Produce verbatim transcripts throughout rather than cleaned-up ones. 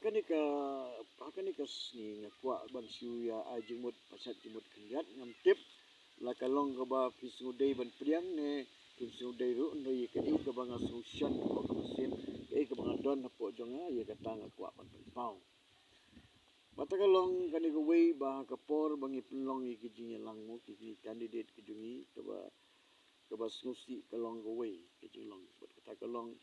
Kane ka, ha kane ka sngi nga kwah ban shu ïa ai jingmut, pashat jingmut khyndiat, ngam tip la ka long kaba phi sngewdei ban pdiang ne phim sngewdei ruh, hynrei kaei kaba nga sngewshan hapoh ka mynsiem, kaei kaba nga don hapoh jong nga, ïa kata nga kwah ban pynpaw. Bad kata ka long kane kawei ba ha ka por ba ngi pynlong ïa ki jingïalang mo, ki, ki candidate ki jong ngi, kaba, kaba sngewsih ka long kawei ka jinglong. Bad kata ka long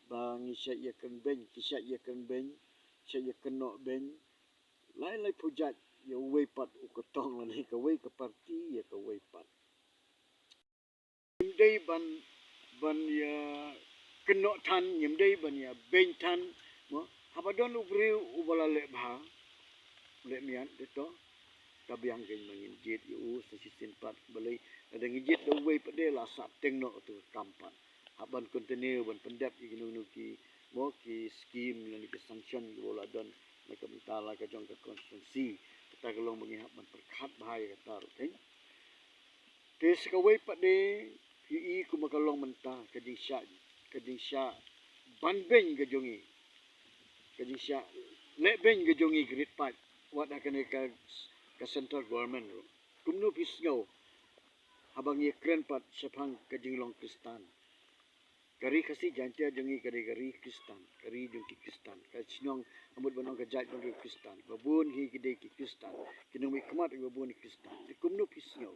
ba ngi shait ïakren beiñ, ki shait ïakren beiñ, shait ïakynnoh beiñ, lai lai phew jait ïa uwei pat u kyrtong lane kawei ka party ïa kawei pat. Ngim dei ban, ban ïakynnoh than, ngim dei ban ïabeiñ than mo. Haba don u briew uba la leh bha, leh miat, dei to, ka biang kein ba ngin jied ïa u sa shisien pat. Balei, lada ngin jied da uwei pat de la sah teng noh utu u kam pat. Hap ban continue ban pyndep ïa kino kino ki mo, ki scheme lane ki sanction kiba la don na ka bynta la ka jong ka constituency. Kata ka long ba ngi hap ban pyrkhat bha ïa kata ruh kein. Te sa kawei pat de, phi i kumba ka long mynta ka jingshah, ka jingshah ban beiñ ka jong ngi, ka jingshah leh beiñ ka jong ngi ki rit paid, wat ha kane ka, ka central government ruh. Kumno phi sngew haba ngi ïakren pat shaphang ka jinglong Khristan? Ka ri Khasi Jaiñtia jong ngi ka dei ka ri Khristan, ka ri jong ki Khristan. Ka shnong, ka mut ban ong ka jaitbynriew Khristan, ba bun hi ki dei ki Khristan, ki nongmihkhmat kiba bun Khristan. Te kumno phi sngew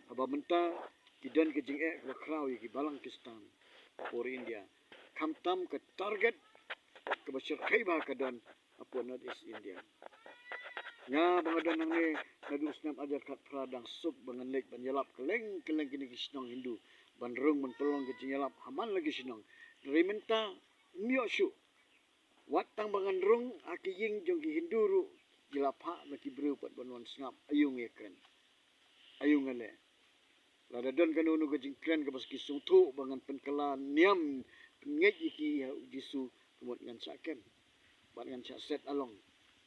haba mynta ki don ka jingeh kaba khraw ïa ki balang Khristan ha pud India? Khamtam ka target kaba shyrkhei bha ka don hapoh North East India. Nga ba nga don hangne naduh u snem ar hajar khatphra dang suk ba ngan leit ban ïalap kylleng kylleng kine ki shnong Hindu, ban rung ban pynlong ki jingïalap ha man la ki shnong. Hynrei mynta ym ïoh shuh. Wat tang ba ngan rung ha ki ïing jong ki Hindu ruh, ki la phah na ki briew pat ban wan sngap, aïu nga ïakren, aïu nga leh. Lada don kano kano ka jingkren kaba ki sngewthuh ba ngan pynkylla niam, pynngeit ïa ki ha u Jisu, ka mut ngan shah kem bad ngan shah set along.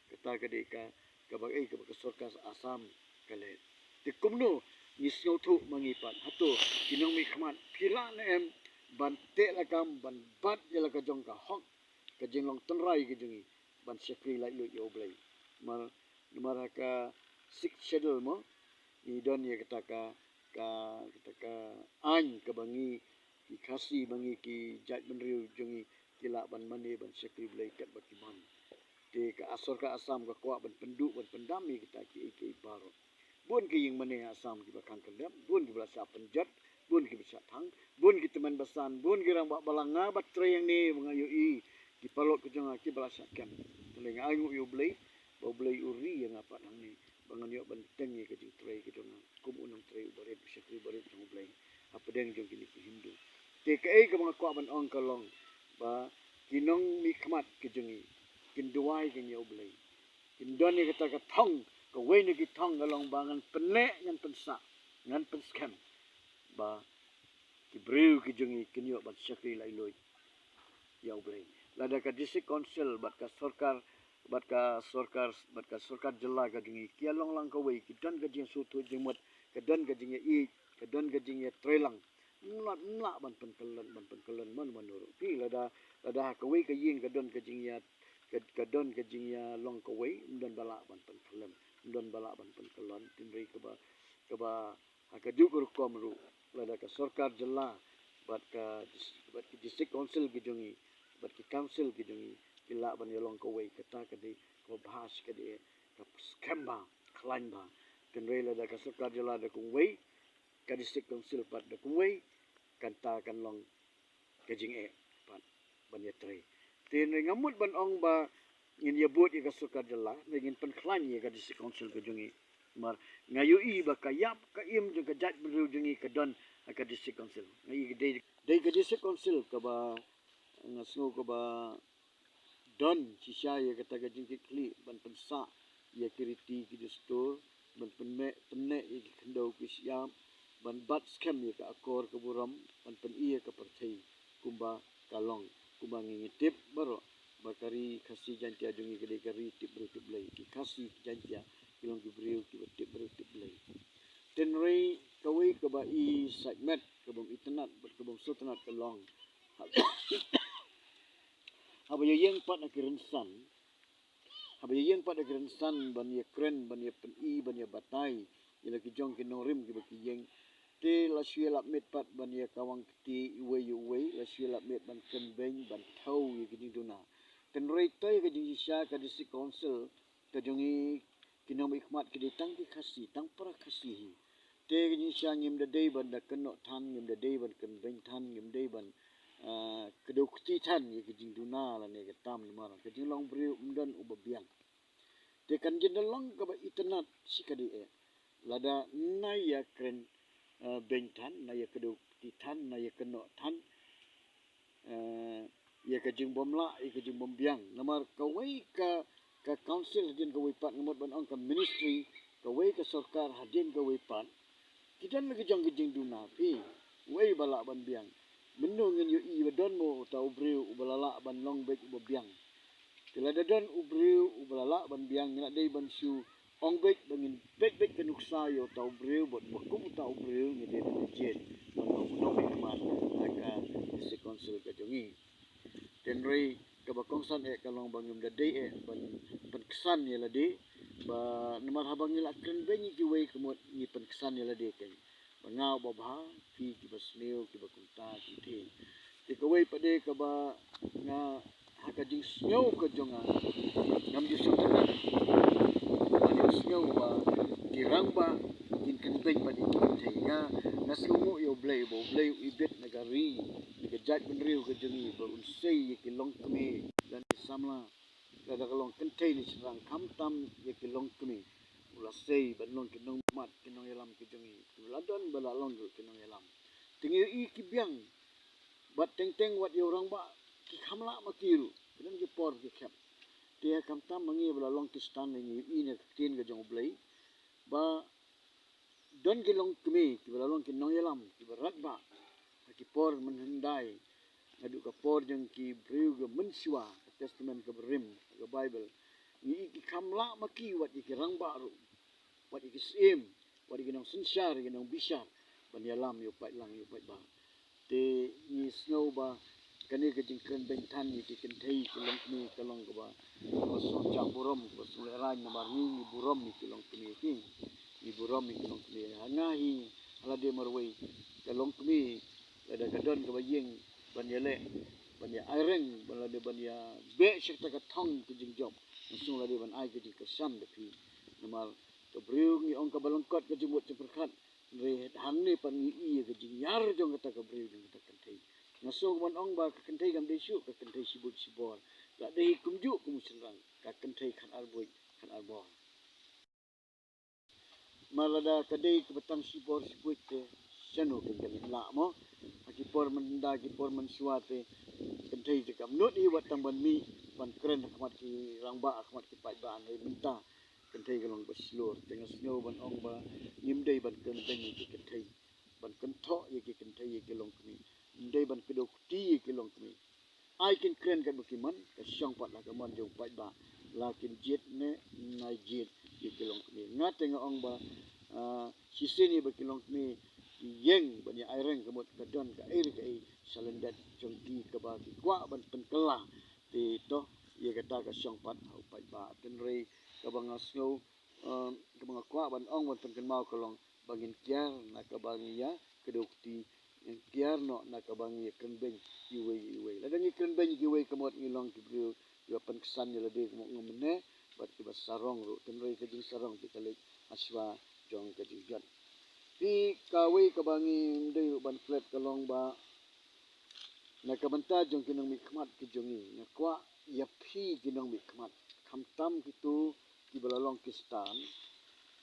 Kata ka dei ka, kaba ei kaba ka sorkar Assam ka leh. Te kumno ngi sngewthuh ma ngi pat? Hato ki nongmihkhmat phi lah ne em ban teh lakam ban bat ïa la ka jong ka hok, ka jinglong tynrai ka jong ngi ban shakri laitluid ïa U Blei? Namar, namar ha ka Sixth Schedule mo, ngi don ïa kata ka, ka, kata ka aiñ kaba ngi ki Khasi, ba ngi ki jaitbynriew jong ngi ki lah ban mane ban shakri Blei katba ki mon. Te ka sorkar Assam ka kwah ban pynduh ban pyndam ïa kita kiei kiei baroh. Bun ki ïing mane ha Assam kiba khang kyndem, bun kiba la shah pynjot, bun kiba shah thang, bun ki tymmen basan, bun ki rangbah balang. Nga ba trei hangne ba nga ïohi ki paralok ki jong nga kiba la shah kem. Te nga ainguh ïa U Blei ba U Blei u ri ïa nga pat hangne ba ngan ïoh ban teng ïa ka jingtrei ka jong nga kum u nongtrei uba rit, u shakri uba rit jong U Blei hapdeng jong kine ki Hindu. Te kaei kaba nga kwah ban ong ka long ba ki nongmihkhmat ki jong ngi kin duwai kein ïa U Blei. Kin don ïa kata ka thong, kawei na ki thong ka long ba ngan pynneh, ngan pynsah, ngan pynskhem ba ki briew ki jong ngi kin ïoh ban shakri laitluid ïa U Blei. Lada ka District Council bad ka sorkar, bad ka sorkar, bad ka sorkar jylla ka jong ngi ki ïalong lang kawei, ki don ka jingsngewthuh jingmut, ka don ka jingïaieit, ka don ka jingïatreilang. Ym lah, ym lah ban pynkyllon, ban pynkyllon mano mano ruh. Phi, lada, lada ha kawei ka ïing ka don ka jingïa, ka, ka don ka jingïalong kawei, ym don ba lah ban pynkyllon, ym don ba lah ban pynkyllon. Hynrei kaba, kaba ha kajuh ka rukom ruh, lada ka sorkar jylla bad ka dis-, bad ki District Council ki jong ngi bad ki Council ki jong ngi ki lah ban ïalong kawei, kata ka dei kaba bha, ka dei ka skhem bha, khlaiñ bha. Hynrei lada ka sorkar jylla da kumwei, ka District Council pat da kumwei, kata kan long ka jingeh pat ban ïatrei. Te hynrei ngam mut ban ong ba ngin ïabud ïa ka sorkar jylla, hynrei ngin pynkhlaiñ ïa ka District Council ka jong ngi. Namar nga ïohi ba ka ïap ka im jong ka jaitbynriew jong ngi ka don ha ka District Council. Nga ïohi dei, dei ka District Council kaba nga sngew kaba don shisha ïa kata ka jingkitkhlieh ban pynsah ïa ki riti ki dustur, ban pynmeh, pynneh ïa ki khyndew ki shyiap, ban bat skhem ïa ka akor ka burom, ban pyni ïa ka pyrthei kumba ka long, kumba ngi ngi tip baroh ba ka ri Khasi Jaiñtia jong ngi ka dei ka ri tip briew tip Blei. Ki Khasi Jaiñtia ki long ki briew kiba tip briew tip Blei. Te hynrei kawei kaba i sait met, kaba ym itynnad bad kaba ym sngewtynnad ka long, haba ïa ïeng pat ha ki rynsan, Haba ïa ïeng pat ha ki rynsan ban ïa kren, ban ïa pyni, ban ïa batai ïa la ki jong ki nongrim kiba ki ïeng, te la shu ïa lap miet pat ban ïa kawang kti iwei ïa uwei, la shu ïa lap miet ban kren beiñ, ban thew ïa ki jingduna. Tynrai to ïa ka jingshisha ka District Council ka jong ngi, ki nongmihkhmat ki dei tang ki Khasi, tang para Khasi hi. Te ka jingshisha ngim da dei ban da kynnoh than, ngim da dei ban kren beiñ than, ngim dei ban, ah, kdew kti than ïa ki jingduna lane ka tam, namar ka jinglong briew ym don uba biang. Te kan jin da long kaba itynnad shi kadei eh lada na ïa kren, eh, beiñ than, na ïa kdew kti than, na ïa kynnoh than, eh, ïa ka jingbym lah, ïa ka jingbym biang. Namar kawei ka, ka council hadien kawei pat, nga mut ban ong ka ministry, kawei ka sorkar hadien kawei pat, ki don la ki jong ki jingduna phi. Uei ba lah ban biang? Mynno ngin ïohi ba don mo uta u briew uba la lah ban long beit uba biang? Te lada don u briew uba la lah ban biang, ngi la dei ban shu ong beit ba ngin peit beit ka nuksa ïa uta u briew, bad ba kum uta u briew ngi dei ban jied ban long u nongmihkhmat ha ka District Council ka jong ngi. Tynrai kaba kongsan eh ka long ba ngim da dei eh ban pynksan ïa lade, ba namar haba ngi la kren beiñ ïa kiwei ka mut ngi pynksan ïa lade keiñ. Ba nga uba bha, phi kiba sniew, kiba kumta ki thei. Te kawei pat de kaba nga, ha ka jingsngew ka jong nga, ngam ju sngewtynnad ban ïohsngew ba ki rangbah kin kren beiñ bad ïa ki kynthei. Nga, nga sngewnguh ïa U Blei ba U Blei u ibit na ka ri, na ka jaitbynriew ka jong ngi, ba un sei ïa ki longkmie lane ki samla, lada ka long kynthei ne shynrang, khamtam ïa ki longkmie. U la sei ban long ki nongmihkhmat, ki nongïalam ki jong ngi. Ki la don ba la long ruh ki nongïalam. Te ngi ïohi ki biang. Bad teng teng wat ïa u rangbah ki kham lah ma ki ruh. Ki don ki por ki khep. Te khamtam ma ngi ba la long Khristan, ngi ïohi na ka ktien ka jong U Blei ba don ki longkmie kiba la long ki nongïalam kiba radbah ha ki por mynhyndai. Naduh ka por jong ki briew kiba mynshuwa, ka Testament kaba rim, ka Baibl, ngi ïohi ki kham lah ma ki wat ïa ki rangbah ruh, wat ïa ki syiem, wat ïa ki nongsynshar, ïa ki nongbishar ban ïalam ïa u paidlang, ïa u paidbah. Te ngi sngew ba kane ka jingkren beiñ than ïa ki kynthei ki longkmie ka long kaba, kaba sngewthuh burom, kaba sngewlehraiñ, namar ngi, ngi burom ïa ki longkmie ki. Ngi burom ïa ki longkmie. Ha nga hi, ha lade marwei, ka longkmie lada ka don kaba ïeng ban ïaleh, ban ïa aireng, ban lada ban ïa beh sha kata ka thong ka jingjop, nga sngew lade ban ai ka jingkyrshan da phi. Namar ka briew ngi ong kaba lyngkot ka jingmut jingpyrkhat. Hynrei hangne pat ngi ïohi ïa ka jingïar jong kata ka briew, jong kata ka kynthei. Nga sngew ban ong ba ka kynthei kam dei shuh ka kynthei shibuit shibor. Ka dei kumjuh kum u shynrang, ka kynthei khatar buit khatar bor. Ma lada ka dei kaba tang shibor shibuit te shano kan kan lah mo? Ha ki por mynhyndai, ki por mynshuwa te kynthei te kam nud hi wat tang ban mih ban kren ha khmat ki rangbah, ha khmat ki paidbah, hynrei mynta kynthei ka long ba shlur. Te nga sngew ban ong ba ngim dei ban kren beiñ ïa ki kynthei, ban kynthoh ïa ki kynthei, ïa ki longkmie. Ngim dei ban kdew kti ïa ki longkmie. Ai kin kren katba ki mon, ka shong pat la ka mon jong u paidbah. La kin jied ne ym jied ïa ki longkmie. Nga te nga ong ba, ah, shisien ïa ba ki longkmie ki ïeng ban ïa aireng, ka mut ka don kaei re kaei shalyndet jong ki kaba ki kwah ban pynkylla. Te to, ïa kata ka shong pat ha u paidbah. Tynrai kaba nga sngew, um, kaba nga kwah ban ong, ban pynkynmaw ka long ba ngin kiar na kaba ngi ïa kdew kti, ngin kiar noh na kaba ngi ïa kren beiñ iwei ïa iwei. Lada ngi kren beiñ ïa kiwei, ka mut ngi long ki briew kiba pynksan ïa lade, ka mut ngam mynne bad kiba sarong ruh. Tynrai ka jingsarong te ka leit hashwa jong ka jingjot. Te kawei kaba ngim dei ruh ban klet ka long ba na ka bynta jong ki nongmihkhmat ki jong ngi, nga kwah ïa phi ki nongmihkhmat, khamtam kito kiba la long Khristan,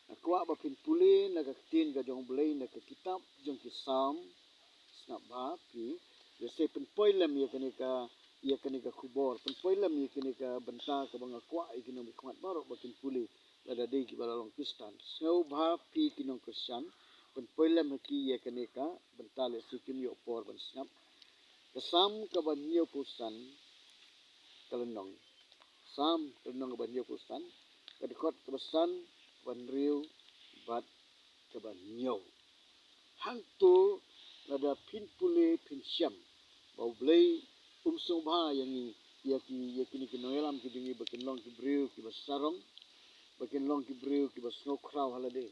nga kwah ba phin pule na ka ktien ka jong U Blei, na ka kitab jong ki Salm. Sngap bha phi, lehse pynpoi lem ïa kane ka, ïa kane ka khubor, pynpoi lem ïa kane ka bynta kaba nga kwah ïa ki nongmihkhmat baroh ba kin pule, lada dei kiba la long Khristan. Sngap bha phi ki nongkyrshan, pynpoi lem ha ki ïa kane ka bynta, lehse kim ïoh por ban sngap. Ka Salm kaba hynñiewphew san, ka lynnong. Salm ka lynnong kaba hynñiewphew san, ka dkhot kaba san, kaba hynriew bad kaba hynñiew. Hangto lada phin pule phin shem ba U Blei um sngewbha ïa ngi, ïa ki, ïa kine ki nongïalam ki jong ngi ba kin long ki briew kiba sarong, ba kin long ki briew kiba sngewkhraw ha lade.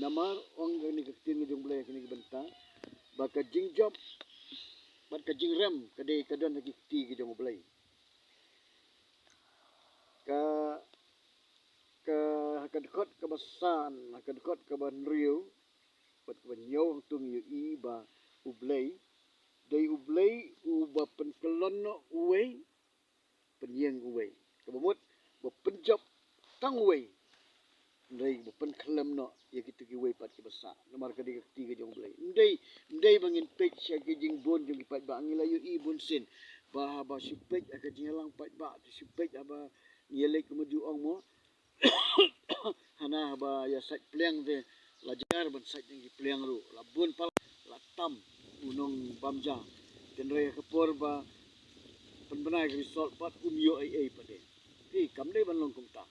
Namar ong kane ka ktien ka jong U Blei ha kane ka bynta ba ka jingjop bad ka jingrem ka dei ka don ha ki kti ka jong U Blei. Ka, ka, ha ka dkhot kaba san, ha ka dkhot kaba hynriew bad kaba hynñiew, hangto ngi ïohi ba U Blei, dei U Blei uba pynkyllon noh uwei, pynïeng uwei. Kaba mut, ba pynjop tang uwei, hynrei ba pynkhyllem noh ïa kito kiwei pat kiba sah. Namar ka dei ka kti ka jong U Blei. Ym dei, ym dei ba ngin peit sha ki jingbun jong ki paidbah. Ngi la ïohi bunsien ba haba shu peit ha ka jingïalang paidbah, shu peit haba ngi ïaleit, kumba ju ong mo, hana haba ïa sait pliang te la jar ban sait ïa ki pliang ruh, la bun palat, la tam u nongbam ja. Hynrei ha ka por ba pynbna ïa ka result pat, um ïoh ei ei pat de. Te kam dei ban long kumta.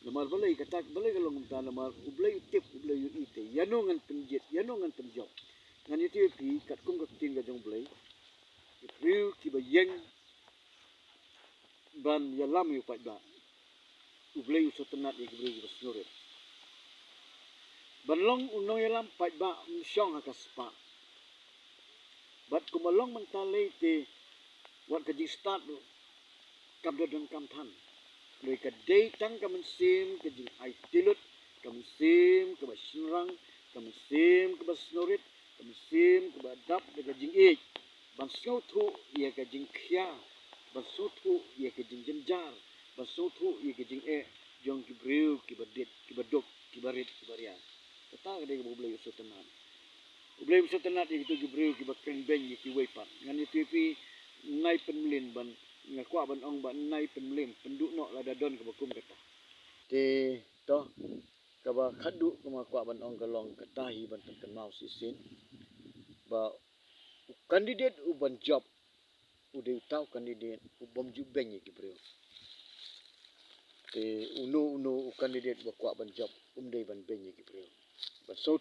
Namar balei kata, balei ka long kumta? Namar U Blei u tip, U Blei u ïohi te ïano ngan pynjied, ïano ngan pynjop. Ngan ïathuh ïa phi katkum ka ktien ka jong U Blei. Ki briew kiba ïeng ban ïalam ïa u paidbah, U Blei u sngewtynnat ïa ki briew kiba sngewrit. Ban long u nongïalam paidbah ym shong ha ka spah. Bad kumba long mynta lei te, wat ka jingstad ruh kam da donkam than. Hynrei ka dei tang ka mynsiem ka jingaiti lut, ka mynsiem kaba shynrang, ka mynsiem kaba sngewrit, ka mynsiem kaba dap da ka jingïeit, ban sngewthuh ïa ka jingkhia, ban sngewthuh ïa ka jingjynjar, ban sngewthuh ïa ka jingeh jong ki briew kiba dit, kiba duk, kiba rit, kiba ria. Kata ka dei kaba U Blei u sngewtynnat. U Blei u sngewtynnat ïa kito ki briew kiba kren beiñ ïa kiwei pat. Ngan ïathuh ïa phi, nai pynmlien ban, nga kwah ban ong ba nai pynmlien, pynduh noh lada don kaba kum kata. Te to, kaba khatduh kaba nga kwah ban ong ka long kata hi ban pynkynmaw shisien ba u candidate u ban jop u dei uta u candidate u bym ju beiñ ïa ki briew. Te uno uno u candidate ba kwah ban jop um dei ban beiñ ïa ki briew. Ban sngewthuh